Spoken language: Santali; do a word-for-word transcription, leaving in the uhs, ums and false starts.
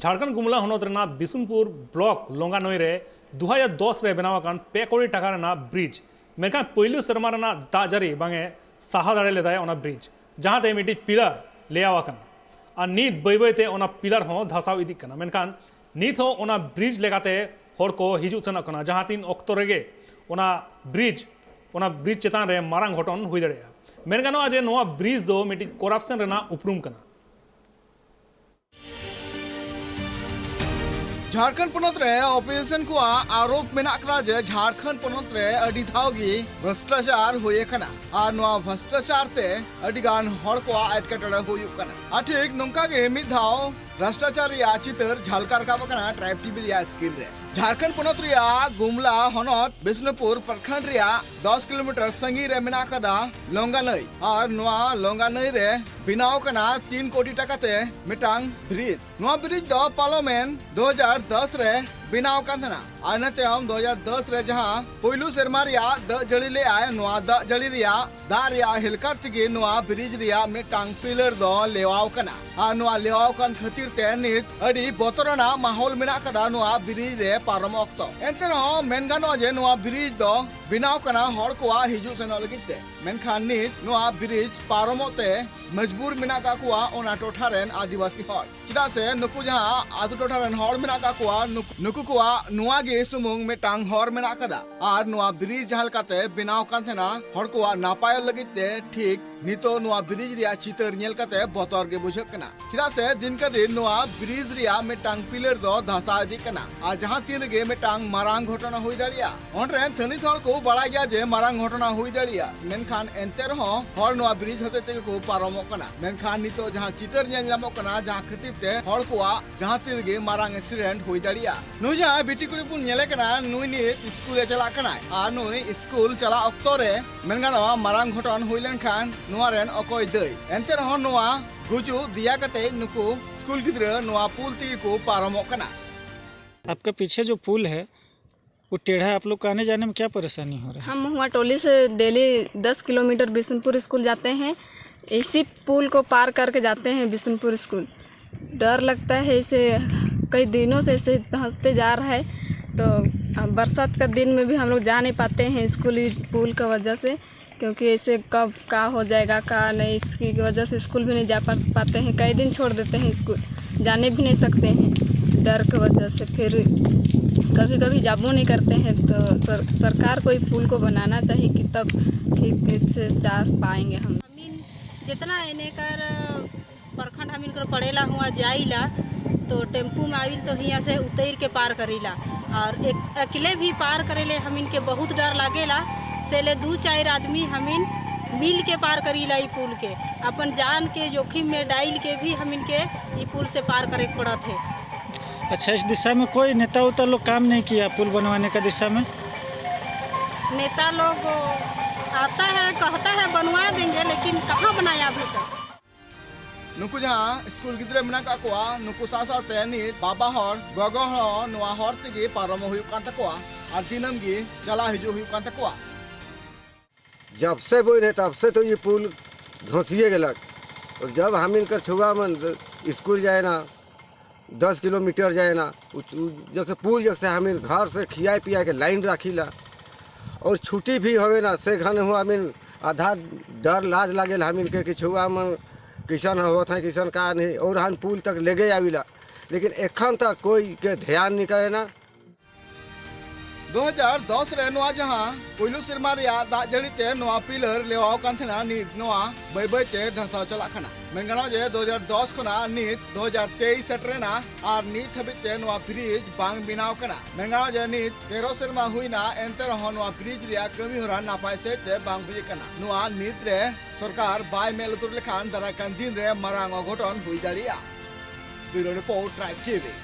ᱡᱷᱟᱲᱠᱷᱚᱸᱰ ᱜᱩᱢᱞᱟ ᱦᱚᱱᱚᱛ ᱨᱮᱱᱟᱜ ᱵᱤᱥᱩᱱᱯᱩᱨ ᱵᱞᱚᱠ ᱞᱚᱝᱜᱟ ᱱᱟᱹᱭ ᱨᱮ ᱫᱩ ᱦᱟᱡᱟᱨ ᱫᱚᱥ ᱨᱮ ᱵᱮᱱᱟᱣ ᱟᱠᱟᱱ ᱯᱮ ᱠᱳᱴᱤ ᱴᱟᱠᱟ ᱨᱮᱱᱟᱜ ᱵᱨᱤᱡᱽ, ᱢᱮᱱᱠᱷᱟᱱ ᱯᱳᱭᱞᱳ ᱥᱮᱨᱢᱟ ᱨᱮᱱᱟᱜ ᱫᱟᱜ ᱡᱟᱹᱲᱤ ᱵᱟᱝ ᱮ ᱥᱟᱦᱟ ᱫᱟᱲᱮ ᱞᱮᱫᱟᱭ ᱚᱱᱟ ᱵᱨᱤᱡᱽ, ᱡᱟᱦᱟᱸᱛᱮ ᱢᱤᱫᱴᱤᱡ ᱯᱤᱞᱟᱨ ᱞᱮᱭᱟᱣ ᱟᱠᱟᱱᱟ᱾ ᱟᱨ ᱱᱤᱛ ᱵᱟᱹᱭ ᱵᱟᱹᱭ ᱛᱮ ᱚᱱᱟ ᱯᱤᱞᱟᱨ ᱦᱚᱸ ᱫᱷᱟᱥᱟᱣ ᱤᱫᱤᱜ ᱠᱟᱱᱟ᱾ ᱢᱮᱱᱠᱷᱟᱱ ᱱᱤᱛ ᱦᱚᱸ ᱚᱱᱟ ᱵᱨᱤᱡᱽ ᱞᱮᱠᱟᱛᱮ ᱦᱚᱲ ᱠᱚ ᱦᱤᱡᱩᱜ ᱥᱮᱱᱚᱜ ᱠᱟᱱᱟ, ᱡᱟᱦᱟᱸ ᱛᱤᱱ ᱚᱠᱛᱚ ᱨᱮᱜᱮ ᱚᱱᱟ ᱵᱨᱤᱡᱽ, ᱚᱱᱟ ᱵᱨᱤᱡᱽ ᱪᱮᱛᱟᱱ ᱨᱮ ᱢᱟᱨᱟᱝ ᱜᱷᱚᱴᱚᱱ ᱦᱩᱭ ᱫᱟᱲᱮᱭᱟᱜᱼᱟ᱾ ᱢᱮᱱ ᱜᱟᱱᱚᱜᱼᱟ ᱡᱮ ᱱᱚᱣᱟ ᱵᱨᱤᱡᱽ ᱫᱚ ᱢᱤᱫᱴᱤᱡ ᱠᱚᱨᱟᱯᱥᱚᱱ ᱨᱮᱱᱟᱜ ᱩᱯᱨᱩᱢ ᱠᱟᱱᱟ᱾ ᱡᱷᱟᱲᱠᱷᱚᱸᱰ ᱯᱚᱱᱚᱛ ᱨᱮ ᱚᱯᱳᱡᱤᱥᱚᱱ ᱠᱚᱣᱟᱜ ᱟᱨᱳᱯ ᱢᱮᱱᱟᱜ ᱟᱠᱟᱫᱟ ᱡᱮ ᱡᱷᱟᱲᱠᱷᱚᱸᱰ ᱯᱚᱱᱚᱛ ᱨᱮ ᱟᱹᱰᱤ ᱫᱷᱟᱣ ᱜᱮ ᱵᱷᱨᱚᱥᱴᱟᱪᱟᱨ ᱦᱩᱭ ᱟᱠᱟᱱᱟ ᱟᱨ ᱱᱚᱣᱟ ᱵᱷᱨᱚᱥᱴᱟᱪᱟᱨ ᱛᱮ ᱟᱹᱰᱤ ᱜᱟᱱ ᱦᱚᱲ ᱠᱚᱣᱟᱜ ᱮᱴᱠᱮᱴᱚᱬᱮ ᱦᱩᱭᱩᱜ ᱠᱟᱱᱟ᱾ ᱟᱨ ᱴᱷᱤᱠ ᱱᱚᱝᱠᱟ ᱜᱮ ᱢᱤᱫ ᱫᱷᱟᱣ ᱵᱷᱨᱚᱥᱴᱟᱪᱟᱨ ᱨᱮᱭᱟᱜ ᱪᱤᱛᱟᱹᱨ ᱡᱷᱟᱞᱠᱟᱣ ᱨᱟᱠᱟᱵ ᱟᱠᱟᱱᱟ ᱴᱨᱟᱭᱤᱵᱽ ᱴᱤᱵᱷᱤ ᱨᱮᱭᱟᱜ ᱥᱠᱨᱤᱱ ᱨᱮ᱾ ᱡᱷᱟᱲᱠᱷᱚᱸᱰ ᱯᱚᱱᱚᱛ ᱨᱮᱭᱟᱜ ᱜᱩᱢᱞᱟ ᱦᱚᱱᱚᱛ ᱵᱤᱥᱱᱩᱯᱩᱨ ᱯᱨᱚᱠᱷᱚᱸᱰ ᱨᱮᱭᱟᱜ ᱫᱚᱥ ᱠᱤᱞᱳᱢᱤᱴᱟᱨ ᱥᱟᱺᱜᱤᱧ ᱨᱮ ᱢᱮᱱᱟᱜ ᱟᱠᱟᱫᱟ ᱞᱚᱝᱜᱟ ᱱᱟᱹᱭ᱾ ᱟᱨ ᱱᱚᱣᱟ ᱞᱚᱝᱜᱟ ᱱᱟᱹᱭ ᱨᱮ ᱵᱮᱱᱟᱣ ᱟᱠᱟᱱᱟ ᱛᱤᱱ ᱠᱳᱴᱤ ᱴᱟᱠᱟ ᱛᱮ ᱢᱤᱫᱴᱟᱝ ᱵᱨᱤᱡᱽ᱾ ᱱᱚᱣᱟ ᱵᱨᱤᱡᱽ ᱫᱚ ᱯᱟᱨᱚᱢᱮᱱ ᱫᱩ ᱦᱟᱡᱟᱨ ᱫᱚᱥ ᱨᱮ ᱵᱮᱱᱟᱣ ᱟᱠᱟᱱ ᱛᱟᱦᱮᱱᱟ᱾ ᱟᱨ ᱤᱱᱟᱹ ᱛᱟᱭᱚᱢ ᱫᱩ ᱦᱟᱡᱟᱨ ᱫᱚᱥ ᱨᱮ ᱡᱟᱦᱟᱸ ᱯᱳᱭᱞᱳ ᱥᱮᱨᱢᱟ ᱨᱮᱭᱟᱜ ᱫᱟᱜ ᱡᱟᱹᱲᱤ ᱞᱮᱫᱟᱭ, ᱱᱚᱣᱟ ᱫᱟᱜ ᱡᱟᱹᱲᱤ ᱨᱮᱭᱟᱜ ᱫᱟᱜ ᱨᱮᱭᱟᱜ ᱦᱮᱞᱠᱟᱨ ᱛᱮᱜᱮ ᱱᱚᱣᱟ ᱵᱨᱤᱡᱽ ᱨᱮᱭᱟᱜ ᱢᱤᱫᱴᱟᱝ ᱯᱤᱞᱟᱨ ᱫᱚ ᱞᱮᱣᱟᱣ ᱠᱟᱱᱟ᱾ ᱟᱨ ᱱᱚᱣᱟ ᱞᱮᱣᱟᱣ ᱠᱟᱱ ᱠᱷᱟᱹᱛᱤᱨ ᱛᱮ ᱱᱤᱛ ᱟᱹᱰᱤ ᱵᱚᱛᱚᱨᱟᱱᱟᱜ ᱢᱟᱦᱚᱞ ᱢᱮᱱᱟᱜ ᱟᱠᱟᱫᱟ ᱱᱚᱣᱟ ᱵᱨᱤᱡᱽ ᱨᱮ ᱯᱟᱨᱚᱢᱚᱜ ᱚᱠᱛᱚ᱾ ᱮᱱᱛᱮ ᱨᱮᱦᱚᱸ ᱢᱮᱱ ᱜᱟᱱᱚᱜᱼᱟ ᱡᱮ ᱱᱚᱣᱟ ᱵᱨᱤᱡᱽ ᱫᱚ ᱵᱮᱱᱟᱣ ᱠᱟᱱᱟ ᱦᱚᱲ ᱠᱚᱣᱟᱜ ᱦᱤᱡᱩᱜ ᱥᱮᱱᱚᱜ ᱞᱟᱹᱜᱤᱫ ᱛᱮ᱾ ᱢᱮᱱᱠᱷᱟᱱ ᱱᱤᱛ ᱱᱚᱣᱟ ᱵᱨᱤᱡᱽ ᱯᱟᱨᱚᱢᱚᱜ ᱛᱮ ᱢᱚᱡᱽᱵᱩᱨ ᱢᱮᱱᱟᱜ ᱟᱠᱟᱫ ᱠᱚᱣᱟ ᱚᱱᱟ ᱴᱚᱴᱷᱟ ᱨᱮᱱ ᱟᱹᱫᱤᱵᱟᱹᱥᱤ ᱦᱚᱲ᱾ ᱪᱮᱫᱟᱜ ᱥᱮ ᱱᱩᱠᱩ ᱡᱟᱦᱟᱸ ᱟᱛᱳ ᱴᱚᱴᱷᱟ ᱨᱮᱱ ᱦᱚᱲ ᱢᱮᱱᱟᱜ ᱟᱠᱟᱫ ᱠᱚᱣᱟ, ᱱᱩᱠ-, ᱱᱩᱠᱩ ᱠᱚᱣᱟᱜ ᱱᱚᱣᱟ ᱜᱮ ᱥᱩᱢᱩᱝ ᱢᱤᱫᱴᱟᱝ ᱦᱚᱨ ᱢᱮᱱᱟᱜ ᱟᱠᱟᱫᱟ᱾ ᱟᱨ ᱱᱚᱣᱟ ᱵᱨᱤᱡᱽ ᱡᱟᱦᱟᱸ ᱞᱮᱠᱟᱛᱮ ᱵᱮᱱᱟᱣ ᱠᱟᱱ ᱛᱟᱦᱮᱱᱟ ᱦᱚᱲ ᱠᱚᱣᱟᱜ ᱱᱟᱯᱟᱭᱚᱜ ᱞᱟᱹᱜᱤᱫ ᱛᱮ, ᱴᱷᱤᱠ ᱱᱤᱛᱚᱜ ᱱᱚᱣᱟ ᱵᱨᱤᱡᱽ ᱨᱮᱭᱟᱜ ᱪᱤᱛᱟᱹᱨ ᱧᱮᱞ ᱠᱟᱛᱮ ᱵᱚᱛᱚᱨ ᱜᱮ ᱵᱩᱡᱷᱟᱹᱜ ᱠᱟᱱᱟ᱾ ᱪᱮᱫᱟᱜ ᱥᱮ ᱫᱤᱱ ᱠᱮ ᱫᱤᱱ ᱱᱚᱣᱟ ᱵᱨᱤᱡᱽ ᱨᱮᱭᱟᱜ ᱢᱤᱫᱴᱟᱝ ᱯᱤᱞᱟᱨ ᱫᱚ ᱫᱷᱟᱥᱟᱣ ᱤᱫᱤᱜ ᱠᱟᱱᱟ᱾ ᱟᱨ ᱡᱟᱦᱟᱸ ᱛᱤᱱ ᱨᱮᱜᱮ ᱢᱤᱫᱴᱟᱝ ᱢᱟᱨᱟᱝ ᱜᱷᱚᱴᱚᱱᱟ ᱦᱩᱭ ᱫᱟᱲᱮᱭᱟᱜᱼᱟ᱾ ᱚᱸᱰᱮ ᱨᱮᱱ ᱛᱷᱟᱹᱱᱤᱛ ᱦᱚᱲ ᱠᱚ ᱵᱟᱲᱟᱭ ᱜᱮᱭᱟ ᱡᱮ ᱢᱟᱨᱟᱝ ᱜᱷᱚᱴᱚᱱᱟ ᱦᱩᱭ ᱫᱟᱲᱮᱭᱟᱜᱼᱟ, ᱢᱮᱱᱠᱷᱟᱱ ᱮᱱᱛᱮ ᱨᱮᱦᱚᱸ ᱦᱚᱲ ᱱᱚᱣᱟ ᱵᱨᱤᱡᱽ ᱦᱚᱛᱮ ᱛᱮᱜᱮ ᱠᱚ ᱯᱟᱨᱚᱢᱚᱜ ᱠᱟᱱᱟ᱾ ᱢᱮᱱᱠᱷᱟᱱ ᱱᱤᱛᱚᱜ ᱡᱟᱦᱟᱸ ᱪᱤᱛᱟᱹᱨ ᱧᱮᱞ ᱧᱟᱢᱚᱜ ᱠᱟᱱᱟ, ᱡᱟᱦᱟᱸ ᱠᱷᱟᱹᱛᱤᱨ ᱛᱮ ᱦᱚᱲ ᱠᱚᱣᱟᱜ ᱡᱟᱦᱟᱸ ᱛᱤ ᱨᱮᱜᱮ ᱢᱟᱨᱟᱝ ᱮᱠᱥᱤᱰᱮᱱᱴ ᱦᱩᱭ ᱫᱟᱲᱮᱭᱟᱜᱼᱟ᱾ ᱱᱩᱭ ᱡᱟᱦᱟᱸᱭ ᱵᱤᱴᱤ ᱠᱩᱲᱤ ᱵᱚᱱ ᱧᱮᱞᱮ ᱠᱟᱱᱟ, ᱱᱩᱭ ᱱᱤᱛ ᱥᱠᱩᱞ ᱮ ᱪᱟᱞᱟᱜ ᱠᱟᱱᱟᱭ᱾ ᱟᱨ ᱱᱩᱭ ᱥᱠᱩᱞ ᱪᱟᱞᱟᱜ ᱚᱠᱛᱚ ᱨᱮ ᱢᱮᱱ ᱜᱟᱱᱚᱜᱼᱟ ᱢᱟᱨᱟᱝ ᱜᱷᱚᱴᱚᱱ ᱦᱩᱭ ᱞᱮᱱᱠᱷᱟᱱ ᱱᱚᱣᱟ ᱨᱮᱱ ᱚᱠᱚᱭ ᱫᱟᱹᱭ? ᱮᱱᱛᱮ ᱨᱮᱦᱚᱸ ᱱᱚᱣᱟ ᱜᱩᱡᱩᱜ ᱫᱮᱭᱟ ᱠᱟᱛᱮ ᱱᱩᱠᱩ ᱥᱠᱩᱞ ᱜᱤᱫᱽᱨᱟᱹ ᱱᱚᱣᱟ ᱯᱩᱞ ᱛᱮᱜᱮ ᱠᱚ ᱯᱟᱨᱚᱢᱚᱜ ᱠᱟᱱᱟ᱾ आपका पीछे जो पुल है, वो टेढ़ा है, आप लोग को आने जाने में क्या परेशानी हो रहा है? हम महुआ टोली से डेली दस किलोमीटर बिशुनपुर स्कूल जाते हैं। इसी पुल को पार करके जाते हैं बिशुनपुर स्कूल। डर लगता है, इसे कई दिनों से ऐसे धंसते जा रहा है। तो अब बरसात का दिन में भी हम लोग जा नहीं पाते हैं स्कूल, ये पुल का वजह से, क्योंकि ऐसे कब का हो जाएगा, का नहीं, इसकी वजह से स्कूल भी नहीं जा पा पाते हैं। कई दिन छोड़ देते हैं स्कूल, जाने भी नहीं सकते हैं डर की वजह से। फिर कभी कभी जाबो नहीं करते हैं। तो सर, सरकार को ये पुल को बनाना चाहिए कि तब ठीक से जा पाएंगे हम। हमिन जितना एने कर प्रखंड हमिन कर पड़ेला हुआ जाइला, तो टेम्पू में आविल तो हियाँ से उतैर के पार करीला। और एक अकेले भी पार करेले हमिन के बहुत डर लागेला। से ले दू चार आदमी हमिन मिल के पार करीला ई पुल के, अपन जान के जोखिम में डाइल के भी हमिन के ई पुल से पार करे के पड़त है। अच्छा, इस दिशा में कोई नेता उता लोग काम नहीं किया पुल बनवाने का दिशा में? नेता लोग आता है, कहता है बनवा देंगे, लेकिन कहाँ बनाया अभी तक? ᱱᱩᱠᱩ ᱡᱟᱦᱟᱸ ᱥᱠᱩᱞ ᱜᱤᱫᱽᱨᱟᱹ ᱢᱮᱱᱟᱜ ᱟᱠᱟᱫ ᱠᱚᱣᱟ, ᱱᱩᱠᱩ ᱥᱟᱶ ᱥᱟᱶᱛᱮ ᱱᱤᱛ ᱵᱟᱵᱟ ᱦᱚᱲ, ᱜᱚᱜᱚ ᱦᱚᱲ ᱦᱚᱸ ᱱᱚᱣᱟ ᱦᱚᱨ ᱛᱮᱜᱮ ᱯᱟᱨᱚᱢᱚᱜ ᱦᱩᱭᱩᱜ ᱠᱟᱱ ᱛᱟᱠᱚᱣᱟ ᱟᱨ ᱫᱤᱱᱟᱹᱢ ᱜᱮ ᱪᱟᱞᱟᱣ ᱦᱤᱡᱩᱜ ᱦᱩᱭᱩᱜ ᱠᱟᱱ ᱛᱟᱠᱚᱣᱟ᱾ जब से बोई रहे तब से तो ये पुल धंसिए गेलक। और जब हम इनकर छुआ मन स्कूल जाए ना, दस किलोमीटर जाए ना, उ- उ- जब से पुल जब से हम इन घर से खियाए पियाए के लाइन राखी ला, और छुट्टी भी होवे ना से घन हो हम इन आधा डर लाज लागेल हम इनके कि छुआ मन किसन होत हैं किसन का नहीं, और हम पुल तक ले गए आविला, लेकिन एखन तक कोई के ध्यान नहीं करे ना। ᱫᱩ ᱦᱟᱡᱟᱨ ᱫᱚᱥ ᱨᱮ ᱱᱚᱣᱟ ᱡᱟᱦᱟᱸ ᱯᱩᱭᱞᱩ ᱥᱮᱨᱢᱟ ᱨᱮᱭᱟᱜ ᱫᱟᱜ ᱡᱟᱹᱲᱤ ᱛᱮ ᱱᱚᱣᱟ ᱯᱤᱞᱟᱨ ᱞᱮᱣᱟᱣ ᱠᱟᱱ ᱛᱟᱦᱮᱱᱟ, ᱱᱤᱛ ᱱᱚᱣᱟ ᱵᱟᱹᱭ ᱵᱟᱹᱭ ᱛᱮ ᱫᱷᱟᱥᱟᱣ ᱪᱟᱞᱟᱜ ᱠᱟᱱᱟ᱾ ᱢᱮᱱ ᱜᱟᱱᱚᱜᱼᱟ ᱡᱮ ᱫᱩ ᱦᱟᱡᱟᱨ ᱫᱚᱥ ᱠᱷᱚᱱᱟᱜ ᱱᱤᱛ ᱫᱩ ᱦᱟᱡᱟᱨ ᱛᱮᱭᱤᱥ ᱥᱮᱴᱮᱨᱮᱱᱟ ᱟᱨ ᱱᱤᱛ ᱦᱟᱹᱵᱤᱡ ᱛᱮ ᱱᱚᱣᱟ ᱵᱨᱤᱡᱽ ᱵᱟᱝ ᱵᱮᱱᱟᱣ ᱠᱟᱱᱟ᱾ ᱢᱮᱱ ᱜᱟᱱᱚᱜᱼᱟ ᱡᱮ ᱱᱤᱛ ᱛᱮᱨᱚ ᱥᱮᱨᱢᱟ ᱦᱩᱭᱱᱟ, ᱮᱱᱛᱮ ᱨᱮᱦᱚᱸ ᱱᱚᱣᱟ ᱵᱨᱤᱡᱽ ᱨᱮᱭᱟᱜ ᱠᱟᱹᱢᱤ ᱦᱚᱨᱟ ᱱᱟᱯᱟᱭ ᱥᱮᱫ ᱛᱮ ᱵᱟᱝ ᱦᱩᱭ ᱟᱠᱟᱱᱟ᱾ ᱱᱚᱣᱟ ᱱᱤᱛ ᱨᱮ ᱥᱚᱨᱠᱟᱨ ᱵᱟᱭ ᱢᱮᱫ ᱞᱩᱛᱩᱨ ᱞᱮᱠᱷᱟᱱ ᱫᱟᱨᱟᱭ ᱠᱟᱱ ᱫᱤᱱ ᱨᱮ ᱢᱟᱨᱟᱝ ᱚᱜᱷᱚᱴᱚᱱ ᱦᱩᱭ ᱫᱟᱲᱮᱭᱟᱜᱼᱟ᱾ ᱵᱤᱭᱩᱨᱳ ᱨᱤᱯᱳᱨᱴ, ᱴᱨᱟᱭᱤᱵᱽ ᱴᱤᱵᱷᱤ᱾